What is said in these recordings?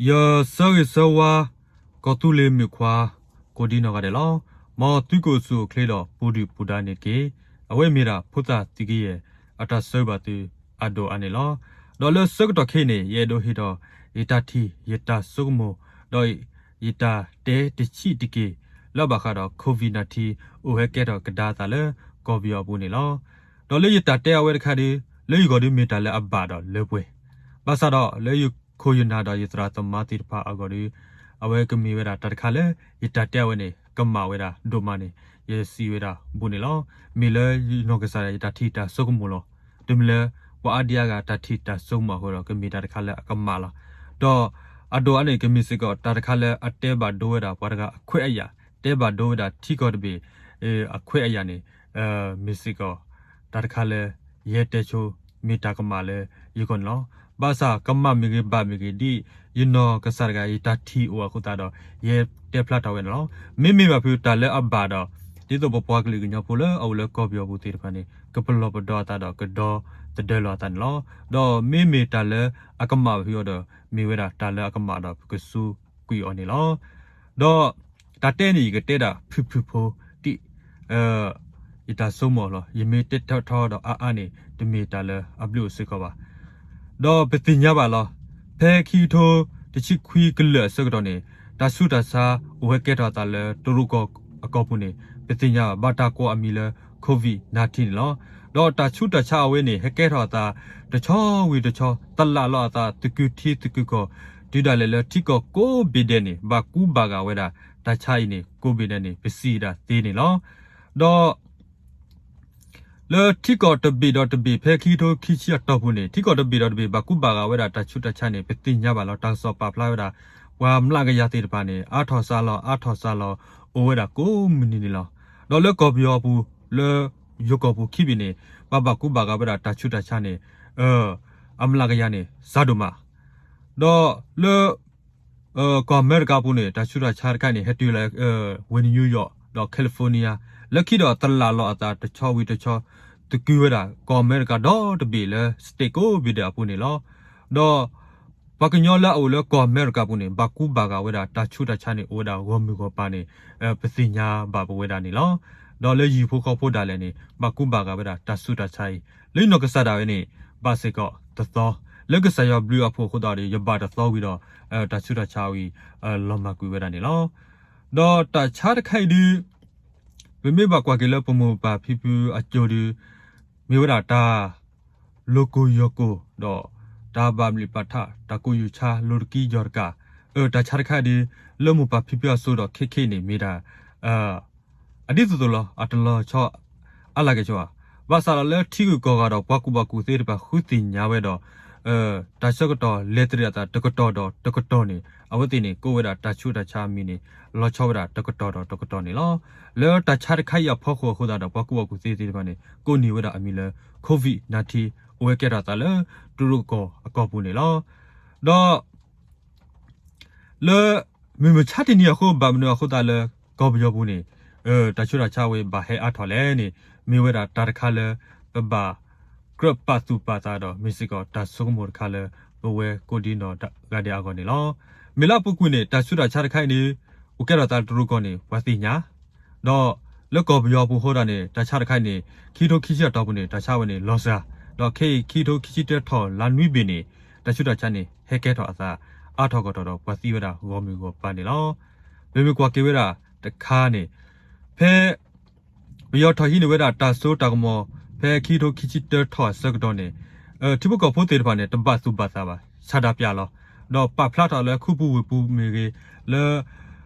ယဆၢဂ့ၤဆၢဝါ ကီၢ်သူလ့ၤမုၣ်ခွါ ကိးဒံနီၢ်ဂၤဒဲးလီၤ. မ်သုကအိၣ်ဆူၣ်အိၣ်ချ့ဒီးပူၤဒုၣ်ပူၤဒါန့ၣ်တက့ၢ်. အဝဲမ့ၢ်ဒၣ်ဖိသၣ်သံကယဲၢ် အတၢ်ဆၢဂ့ၤဘၣ်သုအဒိၣ်အါန့ၣ်လီၤ. ဒီးလၢဆၢကတီၢ်ခဲအံၤန့ၣ် ယအဲၣ်ဒိးဟ့ၣ်ဒီး ယတၢ်ထံၣ် ယတၢ်ဆိကမိၣ် ဒီးယတၢ်တဲတဆံးတက့ၢ် လၢဘၣ်ဃးဒီး COVID nineteen အိၣ်ဟဲကဲထီၣ်ကဒါအသးလၢကီၢ်ပယီၤအပူၤန့ၣ်လီၤ. ဒီးလၢယတၢ်တဲအဝဲတခါဒီး လၢယဂီၢ်ဒီးမ့ၢ်တၢ်လၢအဘၣ်ဒီးလၢပှဲၤ, ဘၣ်ဆၣ်ဒီးလၢယခိၣ်ယနၢ်ဒီးယသရၣ်သမါသ့ၣ်တဖၣ်အဂီၢ်ဒီး အဝဲကမ့ၢ်ဝဲဒၣ်တၢ်တခါလၢ ယတၢ်တဲအဝဲန့ၣ် ကမၣ်ဝဲဒၣ်ဒိၣ်မးန့ၣ် ယစံးဝဲဒၣ်ဘူးန့ၣ်လီၤ. မ့ၢ်လၢယနီၢ်ကစၢ်ဒၣ်ယတၢ်ထံၣ်တၢ်ဆိကမိၣ်လီၤ. တမ့ၢ်လၢ ပှၤအါဒံအါဂၤတၢ်ထံၣ်တၢ်ဆိကမိၣ်အဃိဒီး ကမ့ၢ်တၢ်တခါလၢအကမၣ်လီၤ. ဒီးအဒိၣ်အါန့ၣ် ကမ့ၢ်စ့ၢ်ကီးတၢ်တခါလၢအတဲဘၣ်ဒိဝဲဒၣ်ပှၤတဂၤအခွဲးအယာ်, တဲဘၣ်ဒိဝဲဒၣ်ထံကီၢ်တဘ့ၣ် အခွဲးအယာ်န့ၣ် မ့ၢ်စ့ၢ်ကီး တၢ်တခါလၢ ယဟဲတဲဆိ မ့ၢ်တၢ်ကမၣ်လၢယဂီၢ်န့ၣ်လီၤ. ဘၣ်ဆၣ်ကမၣ်မ့ၢ်ဂ့ၤဘၣ်မ့ၢ်ဂ့ၤ ဒ်ယနီၢ်ကစၢ်တဂၤ ယတၢ်ထံၣ်အိၣ်အဃိသတးဒီး ယဟဲတဲဖျါထီၣ်ဝဲန့ၣ်လီၤ. မ့မ့ၢ်ဘၣ်ဖုတၢ်လၢအဘၣ်ဒီး ဒ်သိးပပှၤကလုာ်ကညီဖိလၢအအိၣ်လၢကီၢ်ပယီၤပူၤသ့ၣ်တဖၣ်န့ၣ် ကပလီၢ်ပဒီအသးဒီးကဒီသဒၢလီၤအသးန့ၣ်လီၤ. ဒီးမ့မ့ၢ်တၢ်လၢအကမၣ်ဘၣ်ဖုအီၤဒီး မ့ၢ်ဝဲဒၣ်တၢ်လၢအကမၣ်ဒီးပကစူးကွံာ်အီၤန့ၣ်လီၤ. ဒီးတၢ်တဲန့ၣ် ယကတဲဒၣ်ဖုၣ်ဖုၣ်ဖိ ဒ် ယတၢ်ဆိကမိၣ်လီၤ. ယမ့ၢ်တဲထီထီဒီးအါအါန့ၣ် တမ့ၢ်တၢ်လၢအဘျုးအိၣ်စ့ၢ်ကီးဘၣ်. ဒီးပသ့ၣ်ညါဘၣ်လီၤ. ဖဲခံကထိတဆံခွံကလၢာ်အဆၢကတီၢ်န့ၣ် တၢ်ဆူးတၢ်ဆါအိၣ်ဟဲကဲထီၣ်အသးလၢတရူးကီၢ်အကီၢ်ပူၤန့ၣ် ပသ့ၣ်ညါဘၣ် ဘၣ်တၢ်ကိးအမံၤလၢ COVID nineteen န့ၣ်လီၤ. ဒီးတၢ်ဆူးတၢ်ဆါအဝဲန့ၣ် ဟဲကဲထီၣ်အသး တဆီဝံၤတဆီ သလၣ်လီၤအသးသကုၤထံသကုၤကီၢ် တုၤဒၣ်လဲာ်လၢထံကီၢ်ကိးဘ့ၣ်ဒဲးန့ၣ် ဘၣ်ကူဘၣ်ဂာ်ဝဲဒၣ် တၢ်ဆါအံၤန့ၣ် ကိးဘ့ၣ်ဒဲးန့ၣ် ပစံးဒၣ်သ့န့ၣ်လီၤ. ဒီး လၢထံကီၢ်တဘ့ၣ်ဒီးတဘ့ၣ် ဖဲခံကထိခံဆံအတီၢ်ပူၤန့ၣ် ထံကီၢ်တဘ့ၣ်ဒီးတဘ့ၣ် ဘၣ်ကူဘၣ်ဂာ်ဝဲဒၣ်တၢ်ဆူးတၢ်ဆါန့ၣ် ပသ့ၣ်ညါဘၣ်လီၤ. တၢ်ကစီၣ်ပာ်ဖျါဝဲဒၣ် ပှၤမျးကယၤသ့ၣ်တဖၣ်န့ၣ် အါထီၣ်စှၤလီၤ အါထီၣ်စှၤလီၤ အိၣ်ဝဲဒၣ်ကိးမုၢ်နံၤန့ၣ်လီၤ. ဒီးလၢကီၢ်ပယီၤအပူၤ လၢယိၤကီၢ်ပူၤခံဘ့ၣ်န့ၣ် ပှၤဘၣ်ကူဘၣ်ဂာ်ဝဲဒၣ်တၢ်ဆူးတၢ်ဆါန့ၣ် အမျးကယၤန့ၣ် စှၤဒိၣ်မး ဒီးလၢ ကီၢ်အမဲရကၤပူၤန့ၣ် တၢ်ဆူးတၢ်ဆါတခါန့ၣ် ဟဲတုၤလၢ ဝ့ၢ် New York ဒီး California လၢခံဒီးသလၣ်လီၤအသးတဆီဝံၤတဆီ သကုၤဝဲဒၣ် ကီၢ်အမဲရကၤဒီတဘ့ၣ်လၢ state ကိးဘ့ၣ်ဒဲးအပူၤန့ၣ်လီၤ. ဒီး ပှၤကညီလၢအအိၣ်လၢကီၢ်အမဲရကၤပူၤန့ၣ် ဘၣ်ကူဘၣ်ဂာ်ဝဲဒၣ်တၢ်ဆူးတၢ်ဆါန့ၣ် အိၣ်ဝဲဒၣ်ဂီၢ်မုၢ်ဂီၢ်ပၤန့ၣ် ပသ့ၣ်ညါဘၣ်ပဝဲဒၣ်န့ၣ်လီၤ. ဒီးလၢယဟံၣ်ဖိဃီဖိဒၣ်လဲာ်န့ၣ် ဘၣ်ကူဘၣ်ဂာ်ဝဲဒၣ်တၢ်ဆူးတၢ်ဆါအံၤ လၢယနီၢ်ကစၢ်ဒၣ်ဝဲန့ၣ် ဘၣ်စ့ၢ်ကီးတသီ လၢကစၢ်ယွၤဘျုးအဖှိၣ်အဃိသတးဒီး ယဘၣ်တသီဝံၤဒီး တၢ်ဆူးတၢ်ဆါဝံၤ လီၤမၢ်ကွံာ်ဝဲဒၣ်န့ၣ်လီၤ. ဒီးတၢ်ဆါတခါအံၤဒုး ပမ့ၢ်ဘၣ်ကွၢ်က့ၤလၢပမိၢ်ပၢ်ဖံဖုအစိၤဒုး မ့ၢ်ဝဲဒၣ်တၢ် လိာ်ကိၢ်ယီၢ်ကိၢ် ဒီးတၢ်ဘၣ်မုာ်ဘၣ်ထး တၢ်ကိၢ်ယူၢ်ဆါ လိၤတကံယီၢ်တကး တၢ်ဆါတခါအံၤဒုး လၢမိၢ်ပၢ်ဖံဖုအစိၤဒီးခဲခဲအံၤန့ၣ် မ့ၢ်ဒၣ် အဒ်သိးသိးလီၤ. အတလီၤဆီအါလၢ်က့ၤဆိဘၣ်. ဘၣ်ဆၣ်ဒီးလၢထံဂုၤကီၢ်ဂၤဒီး ပှၤကူၣ်ဘၣ်ကူၣ်သ့တဖၣ်ဃုသ့ၣ်ညါဝဲဒီး တၢ်ဆၢကတီၢ်လဲၤတရံးအသးတကတီၢ်ဒီးတကတီၢ်န့ၣ် အဝဲသ့ၣ်န့ၣ် ကိးဝဲဒၣ်တၢ်ဆူးတၢ်ဆါအမံၤန့ၣ် လီၤဆီဝဲဒၣ်တကတီၢ်ဒီးတကတီၢ်န့ၣ်လီၤ. လၢတၢ်ဆါတခါအံၤအဖီခိၣ်အဃိသတးဒီး ပှၤကူၣ်ဘၣ်ကူၣ်သ့သ့ၣ်တဖၣ်န့ၣ် ကိးန့ၢ်ဝဲဒၣ်အမံၤလၢ COVID nineteen အိၣ်ဝဲကဲထီၣ်အသးလၢတရူးကီၢ်အကီၢ်ပူၤန့ၣ်လီၤ. ဒီး လၢ မုၢ်မဆါတနံၤအဃိ ဘၣ်မနုၤအဃိသတးလၢ ကီၢ်ပယီၤပူၤန့ၣ် တၢ်ဆူးတၢ်ဆါဝဲဘၣ်ဟဲအါထီၣ်လဲၣ်န့ၣ် မ့ၢ်ဝဲဒၣ်တၢ်တခါလၢ ပဘၣ်ကြၢးပာ်သူၣ်ပာ်သးဒီး မ့ၢ်စ့ၢ်ကီးတၢ်ဆိကမိၣ်တခါလၢ ပဝဲကိးဒံနီၢ်ဂၤဒဲးအဂီၢ်န့ၣ်လီၤ. မ့ၢ်လၢအပူၤကွံာ်န့ၣ် တၢ်ဆူးတၢ်ဆါတခါအံၤန့ၣ် အိၣ်ကဲထီၣ်သးတရူးကီၢ်န့ၣ် ပှၤသ့ၣ်ညါ ဒီးလၢကီၢ်ပယီၤပူၤအဃိဒၣ်န့ၣ် တၢ်ဆါတခါအံၤန့ၣ် ခံကထိခံဆံအတီၢ်ပူၤန့ၣ် တၢ်ဆါဝဲန့ၣ် လီၤစှၤ ဒီးခဲအံၤ ခံကထိခံဆံတၢထီၣ်လါနွံဘ့ၣ်န့ၣ် တၢ်ဆူးတၢ်ဆါန့ၣ် ဟဲကဲထီၣ်အသးအါထီၣ်ကတီၢ်ဒီး ပှၤသံဝဲဒၣ်ဂီၢ်မုၢ်ဂီၢ်ပၤန့ၣ်လီၤ. ပမ့ၢ်ကွၢ်က့ၤဝဲဒၣ်တခါန့ၣ် ဖဲ ပယီၤထီၣ်ဟံးန့ၢ်ဝဲဒၣ်တၢ်စိတၢ်ကမီၤ ဖဲခံကထိခံဆံတၢထီၣ်အဆၢကတီၢ်န့ၣ် ထံဖိကီၢ်ဖိသ့ၣ်တဖၣ်န့ၣ် တဘၣ်သူၣ်ဘၣ်သးဘၣ် ဆန္ဒပြလီၤ. ဒီးပာ်ဖျါထီၣ်လၢခူပူၤဝ့ၢ်ပူၤမ့ၢ်ဂ့ၤ, လၢ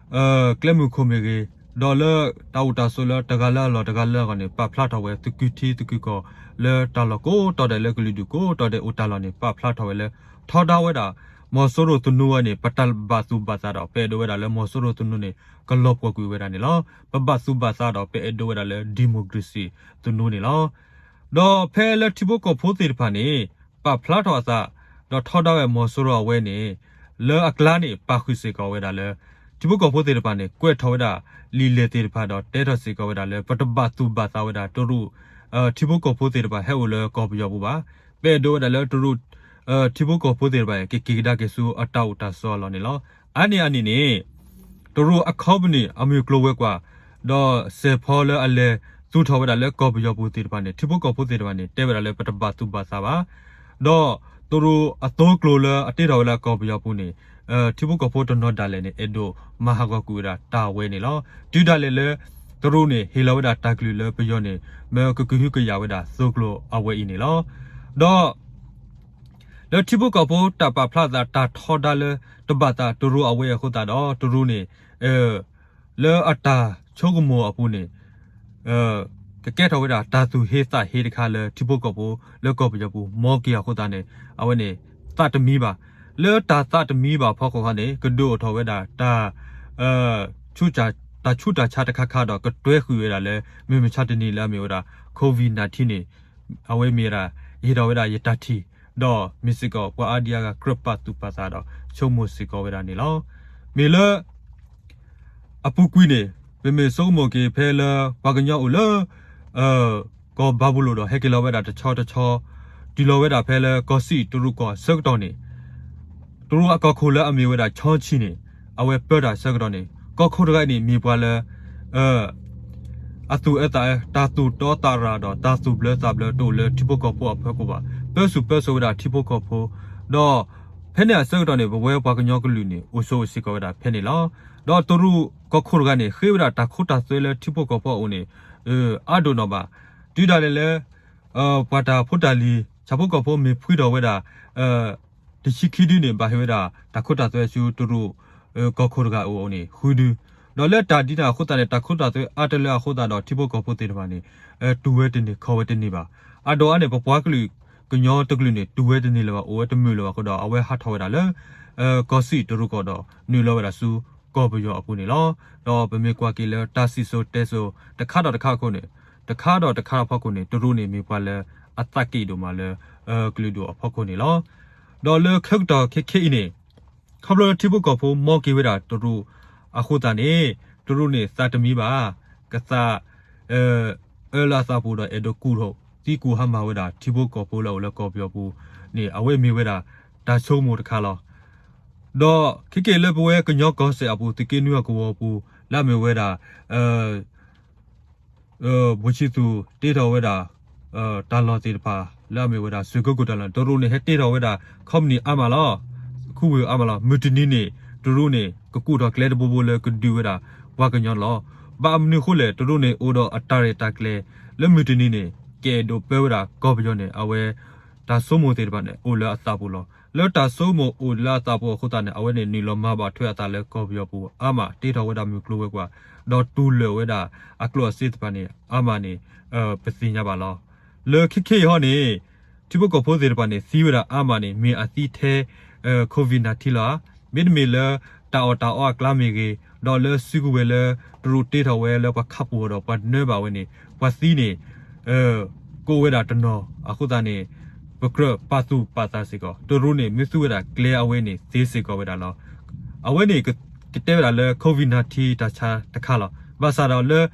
ကျဲမုၢ်ခိၣ်မ့ၢ်ဂ့ၤ, ဒီးလၢတၢ်အိၣ်တၢ်ဆိးလၢတဂၤလၢအလီၢ်တဂၤလၢအဂီၢ်န့ၣ် ပာ်ဖျါထီၣ်ဝဲသကုၤထံသကုၤကီၢ် လၢတၢ်လီၢ်ကိးတီၤဒဲး လၢကလုာ်ဒူၣ်ကိးတီၤဒဲးအိၣ်တၢ်လီၢ်န့ၣ် ပာ်ဖျါထီၣ်ဝဲလၢ ထီဒါဝဲဒၣ် မီၤစိရိၤသနူဝဲန့ၣ် ပတၢ်ဘၣ်သူၣ်ဘၣ်သးဒီး ပအဲၣ်ဒိးဝဲဒၣ်လၢမီၤစိရိၤသနူန့ၣ် ကလီၤပှီၢ်ကွံာ်ဝဲဒၣ်န့ၣ်လီၤ. ပဘၣ်သူၣ်ဘၣ်သးဒီး ပအဲၣ်ဒိးဝဲဒၣ်လၢ democracy သနူန့ၣ်လီၤ. ဒီးဖဲလၢထံဖိကီၢ်ဖိသ့ၣ်တဖၣ်န့ၣ် ပာ်ဖျါထီၣ်အသး ဒီးထီဒါဝဲမီၤစိရိၤအဝဲန့ၣ် လၢအကျါန့ၣ် ပာ်ဃုာ်စ့ၢ်ကီးဝဲဒၣ်လၢ ထံဖိကီၢ်ဖိသ့ၣ်တဖၣ်န့ၣ် ကွဲးထီၣ်ဝဲဒၣ် လံာ်လဲၢ်သ့ၣ်တဖၣ်ဒီး တဲထီၣ်စ့ၢ်ကီးဝဲဒၣ်လၢ ပတဘၣ်သူၣ်ဘၣ်သးဝဲဒၣ်တရူး ထံဖိကီၢ်ဖိသ့ၣ်တဖၣ်ဟဲအိၣ်လၢကီၢ်ပယီၤပူၤဘၣ်. ပအဲၣ်ဒိးဝဲဒၣ်လၢတရူး ထံဖိကီၢ်ဖိသ့ၣ်တဖၣ် ကက့ၤကဒါက့ၤဆူအတၢ်အိၣ်တၢ်ဆိးအလီၢ်န့ၣ်လီၤ. အါန့ၢ်အန့ၣ်န့ၣ် တရူးအ company အမုၢ်ကျိၤဝဲၤကွာ် ဒီးစဲးဖီလၢအလဲၤသူၣ်ထီၣ်ဝဲဒၣ်လၢကီၢ်ပယီၤပူၤသ့ၣ်တဖၣ်န့ၣ် ထံဖိကီၢ်ဖိသ့ၣ်တဖၣ်န့ၣ် တဲဝဲဒၣ်လၢပတဘၣ်သူၣ်ဘၣ်သးဘၣ်. ဒီးတရူးအသိကျိၤလၢအတ့ထီၣ်ဝဲလၢကီၢ်ပယီၤပူၤန့ၣ် ထံဖိကီၢ်ဖိတနီၤဒၣ်လဲာ်န့ၣ် အဲၣ်ဒိးမၤဟးဂီၤကွံာ်ဝဲဒၣ်တၢ်ဝဲန့ၣ်လီၤ. တုၤဒၣ်လဲာ်လၢ တရူးန့ၣ် ဟ့ၣ်လီၤဝဲဒၣ်တၢ်ကလုၢ်လၢပယီၤန့ၣ် မၢကကဟုကယာ်ဝဲဒၣ်သိကျိၤအဝဲအံၤန့ၣ်လီၤ. ဒီး လၢထံဖိကီၢ်ဖိတၢ်ပာ်ဖျါသးတၢ်ထီဒါလၢ တဘၣ်သးတရူးအဝဲအဃိသတးဒီး တရူးန့ၣ် လၢအတၢ်ဆိကမိၣ်အပူၤန့ၣ် ကကဲထီၣ်ဝဲဒၣ်တၢ်သူၣ်ဟ့သးဟ့တခါလၢထံဖိကီၢ်ဖိလၢကီၢ်ပယီၤပူၤ မ်က့ၤအဃိသတးန့ၣ် အဝဲန့ၣ် သးတမံဘၣ်. လၢတၢ်သးတမံဘၣ်ဖီခိၣ်ဃီန့ၣ် ကဒုးအိၣ်ထီၣ်ဝဲဒၣ်တၢ် တၢ်ဆူးတၢ်ဆါတခါခါဒီး ကတွဲဃုာ်ဝဲဒၣ်လၢ မုၢ်မဆါတနံၤလၢအမ့ၢ်ဝဲဒၣ် COVID nineteen န့ၣ် အဝဲမ့ၢ်ဝဲဒၣ် ယဟ့ၣ်ထီၣ်ဝဲဒၣ်ယတၢ်ထံၣ် ဒီးမ့ၢ်စ့ၢ်ကီးပှၤအါဒံအါဂၤကြၢးပာ်သူၣ်ပာ်သးဒီးဆိကမိၣ်စ့ၢ်ကီးဝဲဒၣ်န့ၣ်လီၤ. မ့ၢ်လၢ အပူၤကွံာ်န့ၣ် ပမ့ၢ်ဆိကမိၣ်က့ၤဖဲလၢပှၤကညီအိၣ်လၢ ကီၢ်ဘၤဘူလိၣ်ဒီးဟဲက့ၤလီၤဝဲဒၣ်တဆီတဆီ တုၤလီၤဝဲဒၣ်ဖဲလၢကီၢ်စံၣ်တရူးကီၢ်ဆၢကတီၢ်န့ၣ် တရူးအကီၢ်ခိၣ်လၢအမ့ၢ်ဝဲဒၣ် ချီဆံ န့ၣ် အဝဲပၢတၢ်ဆၢကတီၢ်န့ၣ် ကီၢ်ခိၣ်တဂၤအံၤန့ၣ်မ့ၢ်ပှၤလၢ အသူၣ်အၢသးအၢ တၢ်သူၣ်တီသးရၤဒီးတၢ်သူၣ်ဘျၢသးဘျၢတအိၣ်လၢထံဖိကီၢ်ဖိအဖီခိၣ်ဘၣ်. ပၢဆူၣ်ပၢစိးဝဲဒၣ်ထံဖိကီၢ်ဖိ ဒီးဖဲန့ၣ်အဆၢကတီၢ်န့ၣ် ပဝဲပှၤကညီကလုာ်န့ၣ် အိၣ်ဆိးအိၣ်စ့ၢ်ကီးဝဲဒၣ်ဖဲန့ၣ်လီၤ. ဒီးတရူးကီၢ်ခိၣ်တဂၤန့ၣ် ဃ့ဝဲဒၣ်တၢ်ခိတၢ်သွဲလၢထံဖိကီၢ်ဖိအအိၣ်န့ၣ် အါဒိၣ်နီၢ်ဘၣ်. တုၤဒၣ်လဲာ်လၢ ပှၤတၢ်ဖိတၢ်လံၤ ဆၣ်ဖိကီၢ်ဖိမ့ၢ်ဖှံထီၣ်ဝဲဒၣ် တဆံခံဒုန့ၣ် ဘၣ်ဟ့ၣ်ဝဲဒၣ်တၢ်ခိတၢ်သွဲဆူတရူး ကီၢ်ခိၣ်တဂၤအအိၣ်န့ၣ် ဃုဒု ဒီးလၢတၢ်ဒ်န့ၣ်အဃိသတးန့ၣ် တၢ်ခိတၢ်သွဲအါတလၢအဃိသတးဒီး ထံဖိကီၢ်ဖိသ့ၣ်တဖၣ်န့ၣ် တူၢ်ဝဲတန့ၢ်ခီၣ်ဝဲတန့ၢ်ဘၣ်. အဒိၣ်အါန့ၣ် ပပှၤကလုာ်ကညီတကလုာ်န့ၣ် တူၢ်ဝဲတန့ၢ်လၢၤဘၣ် အိၣ်ဝဲတမုာ်လၢၤဘၣ်အဃိဒီး အဝဲဟးထီၣ်ဝဲဒၣ်လၢ ကီၢ်စံၣ်တရူးကီၢ်ဒီး နုာ်လီၤဝဲဒၣ်ဆူကီၢ်ပယီၤအပူၤန့ၣ်လီၤ. ဒီးပမ့ၢ်ကွၢ်က့ၤလၢတၢ်စံၣ်စိၤတဲစိၤတခါဒီးတခါအဃိန့ၣ် တခါဒီးတခါအဖီခိၣ်န့ၣ် တရူးန့ၣ်မ့ၢ်ပှၤလၢအသးက့ၣ်ဒိၣ်မးလၢ ကလုာ်ဒူၣ်အဖီခိၣ်န့ၣ်လီၤ. ဒီးလၢခဲကတီၢ်ခဲခဲအံၤန့ၣ် ခီဖျိလၢထံဖိကီၢ်ဖိမ်က့ၤဝဲဒၣ်တရူးအဃိသတးန့ၣ် တရူးန့ၣ်သးတမံဘၣ် ကသး အၢလၢအသးပူၤဒီးအဲၣ်ဒိးကူၣ်ထီၣ်သံကူၣ်ဟါမၢ်ဝဲဒၣ်ထံဖိကီၢ်ဖိလၢအအိၣ်လၢကီၢ်ပယီၤပူၤန့ၣ် အဝဲမ့ၢ်ဝဲဒၣ်တၢ်ဆိကမိၣ်တခါလီၤ. ဒီးခဲက့ၣ်လၢပဝဲကညီကီၢ်စဲၣ်အပူၤ သုးက့နွံအကဝီၤပူၤ လၢအမ့ၢ်ဝဲဒၣ် ဘိၣ်ဆံသူၣ်တ့ထီၣ်ဝဲဒၣ် တၢ်လီၢ်သ့ၣ်တဖၣ် လၢအမ့ၢ်ဝဲဒၣ် စူးကၢကိၣ်တၢ်လီၢ်န့ၣ် တရူးန့ၣ် ဟဲတ့ထီၣ်ဝဲဒၣ် ခီပနံၣ်အါမးလီၤ. ခူဝ့ၢ်အါမးလီၤ. မုၢ်တနံၤန့ၣ် တရူးန့ၣ် ကကူၣ်ထီၣ်ကျဲတဘိဘိလၢကဒုးဝဲဒၣ်ပှၤကညီလီၤ. ဘၣ်မနုၤအဃိလဲၣ် တရူးန့ၣ် အိၣ်ဒီးအတၢ်ရဲၣ်တၢ်ကျဲၤ လၢမုၢ်တနံၤန့ၣ် ကအဲၣ်ဒိးပၢဝဲဒၣ်ကီၢ်ပယီၤန့ၣ် အဝဲ တၢ်ဆိကမိၣ်သ့ၣ်တဖၣ်န့ၣ် အိၣ်လၢအသးပူၤလီၤ. လၢတၢ်ဆိကမိၣ်အိၣ်လၢအသးပူၤအဃိသတးန့ၣ် အဝဲန့ၣ်နုာ်လီၤမၤဘၣ်ထွဲအသးလၢကီၢ်ပယီၤပူၤအါမး တ့ထီၣ်ဝဲဒၣ်မုၢ်ကျိၤဝဲၤကွာ် ဒီးတူၢ်လိာ်ဝဲဒၣ်အကျိၣ်အစ့သ့ၣ်တဖၣ်န့ၣ် အါမးန့ၣ် ပသ့ၣ်ညါဘၣ်လီၤ. လၢခဲခဲအံၤဟီန့ၣ် ထံဖိကီၢ်ဖိသ့ၣ်တဖၣ်န့ၣ် သံဝဲဒၣ်အါမးန့ၣ် မ့ၢ်အသံထဲ COVID nineteen လီၤဧါ. မ့တမ့ၢ်လၢ တၢ်အီၣ်တၢ်အီအကျါမ့ၢ်ဂ့ၤ, ဒီးလၢစုကဝဲၤလၢ တရူးတ့ထီၣ်ဝဲလၢပှၤခးပူၤအီၤဒီးပှၤနၢဘၣ်ဝဲန့ၣ် ပှၤသံန့ၣ် ကအိၣ်ဝဲဒၣ်တနီၤအဃိသတးန့ၣ် ပကြၢးပာ်သူၣ်ပာ်သးစ့ၢ်ကီး တရူးန့ၣ် မ့ၢ်သူဝဲဒၣ်ကျဲအဝဲန့ၣ်သ့စ့ၢ်ကီးဝဲဒၣ်လီၤ. အဝဲန့ၣ် ကတဲဝဲဒၣ်လၢ COVID nineteen တၢ်ဆါတခါလီၤ. ဘၣ်ဆၣ်ဒီးလၢ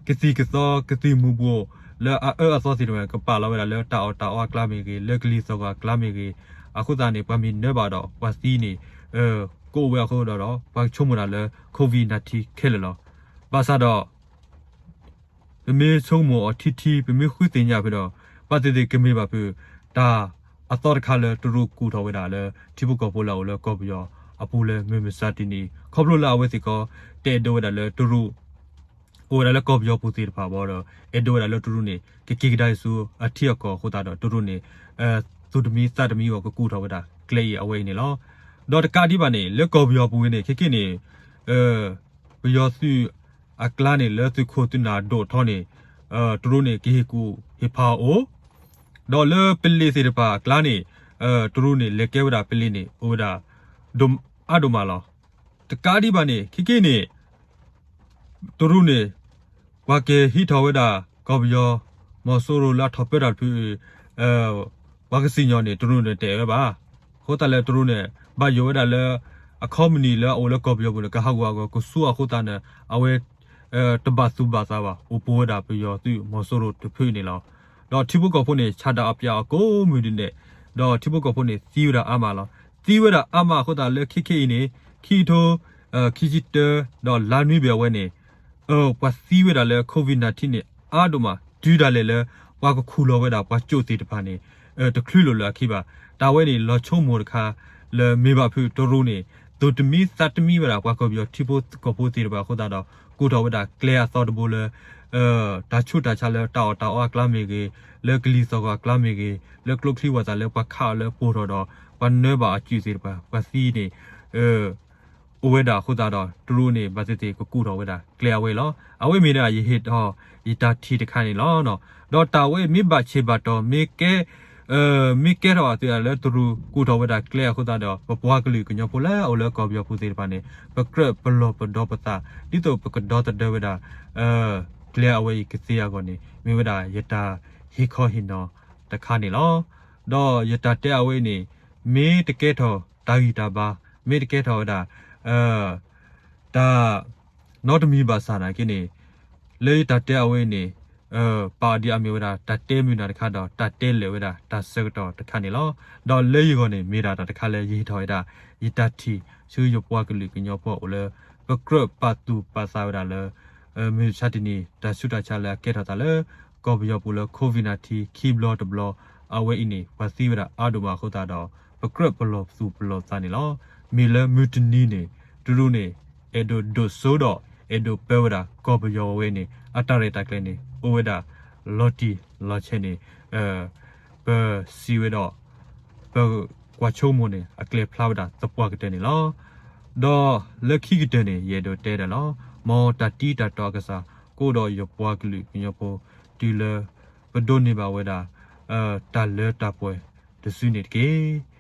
ကသံၣ်ကသီ ကသံၣ်မူၤဘှီး လၢအအၢအသီသ့ၣ်တဖၣ် ကပာ်လီၤဝဲဒၣ်လၢတၢ်အီၣ်တၢ်အီအကျါမ့ၢ်ဂ့ၤ, လၢကလံၤသီၣ်ဂီၤအကျါမ့ၢ်ဂ့ၤ, အဃိသတးန့ၣ် ပှၤမ့ၢ်နၢဘၣ်ဒီး ပှၤသံန့ၣ် ကအိၣ်ဝဲအဃိဒီး ပှၤကဆိကမိၣ်ဒၣ်လၢ COVID nineteen ခဲလၢာ်လီၤ. ဘၣ်ဆၣ်ဒီး ပမ့ၢ်ဆိကမိၣ်အီၤထံထံ ပမ့ၢ်ဃုသ့ၣ်ညါဖဲဒီး ဘၣ်သ့ၣ်သ့ၣ်ကမ့ၢ်ဘၣ်ဖုး တၢ်အသီတခါလၢတရူးကူၣ်ထီၣ်ဝဲဒၣ်လၢ ထံဖိကီၢ်ဖိလၢအအိၣ်လၢကီၢ်ပယီၤအပူၤလၢမုၢ်မဆါတနံၤ ခီဖျိလၢအဝဲသ့ၣ်ကီး တအဲၣ်ဒိးဝဲဒၣ်လၢတရူး အိၣ်ဝဲဒၣ်လၢကီၢ်ပယီၤပူၤသ့ၣ်တဖၣ်ဘၣ်ဒီး အဲၣ်ဒိးဝဲဒၣ်လၢတရူးန့ၣ် ကက့ၤကဒါအံၤဆူအထံအကီၢ်အဃိသတးဒီး တရူးန့ၣ် သူၣ်တမံသးတမံအဂီၢ် ကကူၣ်ထီၣ်ဝဲဒၣ်ကျဲအံၤအဝဲအံၤန့ၣ်လီၤ. ဒီးတကးဒံးဘၣ်န့ၣ် လၢကီၢ်ပယီၤပူၤဝဲန့ၣ် ခဲကနံၣ်န့ၣ် ပယီၤသုးအကျါန့ၣ် လၢသုးခိၣ်သုးနၢ်ဒိၣ်ထီန့ၣ် တရူးန့ၣ် ကဟ့ၣ်ကူၣ်ဟ့ၣ်ဖးအီၤအိၣ်, ဒီးလၢပလံၤသ့ၣ်တဖၣ်အကျါန့ၣ် တရူးန့ၣ် လဲၤကဲဝဲဒၣ်ပလံၤန့ၣ် အိၣ်ဝဲဒၣ် အါဒိၣ်မးလီၤ. တကးဒံးဘၣ်န့ၣ် ခဲကနံၣ်န့ၣ် တရူးန့ၣ် ပှၤကဟံးထီၣ်ဝဲဒၣ် ကီၢ်ပယီၤ မီၤစိရိၤလၢအထီၣ်ပၢတၢ်တဖု ပှၤကစံၣ်ညီၣ်န့ၣ် တရူးန့ၣ်တအဲၣ်ဝဲဘၣ်. အဃိသတးလၢတရူးန့ၣ် ဘၣ်ယိၣ်ဝဲဒၣ်လၢ အ company လၢအအိၣ်လၢကီၢ်ပယီၤပူၤန့ၣ် ကဟးဂီၤအဂီၢ် ကဆူအဃိသတးန့ၣ် အဝဲ တဘၣ်သူၣ်ဘၣ်သးဘၣ် အိၣ်ပိာ်ဝဲဒၣ်ပယီၤသုးမီၤစိရိၤတဖုန့ၣ်လီၤ. ဒီးထံဖိကီၢ်ဖိန့ၣ် ဆၣ်ဒၣ်အပျးအကိးမုၢ်ဒဲးန့ၣ် ဒီးထံဖိကီၢ်ဖိန့ၣ် သံဝဲဒၣ်အါမးလီၤ. သံဝဲဒၣ်အါမးအဃိသတးလၢခဲခဲအံၤန့ၣ် ခံကထိ ခံဆံတၢ ဒီးလါနွံဘ့ၣ်အဝဲန့ၣ် ပှၤသံဝဲဒၣ်လၢ COVID nineteen န့ၣ် အါဒိၣ်မး တုၤဒၣ်လဲာ်လၢ ပှၤကခူၣ်လီၤဝဲဒၣ်ပှၤကၠိၣ်သ့ၣ်တဖၣ်န့ၣ် တချုးလိာ်လၢအခံဘၣ်. တၢ်ဝဲန့ၣ် လီၤဆိကမိၣ်တခါ လၢမ့ၢ်ဘၣ်ဖုးတရူးန့ၣ် သူၣ်တမံသးတမံဝဲဒၣ် ပှၤကီၢ်ပယီၤထံဖိကီၢ်ဖိသ့ၣ်တဖၣ်အဃိသတးဒီး ကိးထီၣ်ဝဲဒၣ်ကျဲအသီတဘိလၢ တၢ်ဆူးတၢ်ဆါလၢတၢ်အီၣ်တၢ်အီအကျါမ့ၢ်ဂ့ၤ, လၢကလံၤသီၣ်ဂီၤအကျါမ့ၢ်ဂ့ၤ, လၢကျိချံဝီၢ်သးလၢပှၤခးအီၤလၢပိၢ်ထီၣ်ဒီး ပှၤနၢဘၣ်အီၤစုၣ်သ့ၣ်တဖၣ် ပှၤသံန့ၣ် အိၣ်ဝဲဒၣ်အဃိသတးဒီး တရူးန့ၣ် ဘၣ်သ့ၣ်သ့ၣ်ကကူၣ်ထီၣ်ဝဲဒၣ်ကျဲအဝဲလီၤ. အဝဲမ့ၢ်ဒၣ် ယဟ့ၣ်ထီၣ်ယတၢ်ထံၣ်တခါန့ၣ်လီၤ. ဒီးတၢ်ဝဲမ့ၢ်ဘၣ်ဆ့ၣ်ဘၣ်တီၤ မ့ၢ်ကဲထီၣ်အသးလၢတရူးကူၣ်ထီၣ်ဝဲဒၣ်ကျဲအဃိသတးဒီး ပပှၤကလုာ်ကညီဖိလၢအအိၣ်လၢကီၢ်ပယီၤပူၤသ့ၣ်တဖၣ်န့ၣ် ပကြၢးပလီၢ်ပဒီပသး ဒ်သိးပကဒီသဒၢဝဲဒၣ် ကျဲအဝဲအံၤကသ့အဂီၢ်န့ၣ် မ့ၢ်ဝဲဒၣ်ယတၢ်ဟ့ၣ်ခီဟ့ၣ်နီၤတခါန့ၣ်လီၤ. ဒီးယတၢ်တဲအဝဲအံၤန့ၣ် မ့ၢ်တကဲထီၣ်တၢ်ဂံၢ်တၢ်ဘါ မ့ၢ်တကဲထီၣ်ဝဲဒၣ် တၢ်နီတမံၤဘၣ်ဆၣ်နာ်က့န့ၣ် လၢယတၢ်တဲအဝဲအံၤန့ၣ် ပာ်အီၤဒ်အမ့ၢ်ဝဲဒၣ် တၢ်တဲမုာ်နၢ်တခါဒီး တၢ်တဲလၢာ်ဝဲဒၣ်တၢ်ဆၢကတီၢ်တခါန့ၣ်လီၤ. ဒီးလၢယဂီၢ်န့ၣ် မ့ၢ်ဒၣ်တၢ်တခါလၢယဟ့ၣ်ထီၣ်ဝဲဒၣ် ယတၢ်ထံၣ် ဆူယပှၤကလုာ်ကညီဖိအအိၣ်လၢ ပကြၢးပာ်သူၣ်ပာ်သးဝဲဒၣ်လၢ မုၢ်ဆါတနံၤ တၢ်ဆူးတၢ်ဆါလၢအကဲထီၣ်သးလၢ ကီၢ်ပယီၤပူၤလၢ COVID nineteen ခံဘျီတဘျီ အဝဲအံၤန့ၣ် ပှၤသံဝဲဒၣ်အါဒိၣ်မးအဃိသတးဒီး ပကြၢးပလီၢ်သူၣ်ပလီၢ်သးန့ၣ်လီၤ. မ့ၢ်လၢမုၢ်တနံၤန့ၣ် တရူးန့ၣ် အဲၣ်ဒိးဒိၣ်စိဒီး အဲၣ်ဒိးပၢဝဲဒၣ်ကီၢ်ပယီၤဝဲန့ၣ် အတၢ်ရဲၣ်တၢ်ကျဲၤန့ၣ် အိၣ်ဝဲဒၣ်လီၤတံၢ်လီၤဆဲးန့ၣ် ပစံးဝဲဒီး ပကွၢ်ဆိကမိၣ်န့ၣ် အကျဲဖျါဝဲဒၣ်သပှၢ်ကတၢၢ်န့ၣ်လီၤ. ဒီးလၢခံကတၢၢ်န့ၣ် ယအဲၣ်ဒိးတဲဒၣ်လီၤ. မ်တၢ်တံၤတၢ်တီအကစၢ် ကအိၣ်ဒီးယပှၤကလုာ်ကညီဖိ တုၤလၢပဒိးန့ၢ်ဘၣ်ဝဲဒၣ် တၢ်လၢတၢ်ပှဲၤတစုန့ၣ်တက့ၢ်.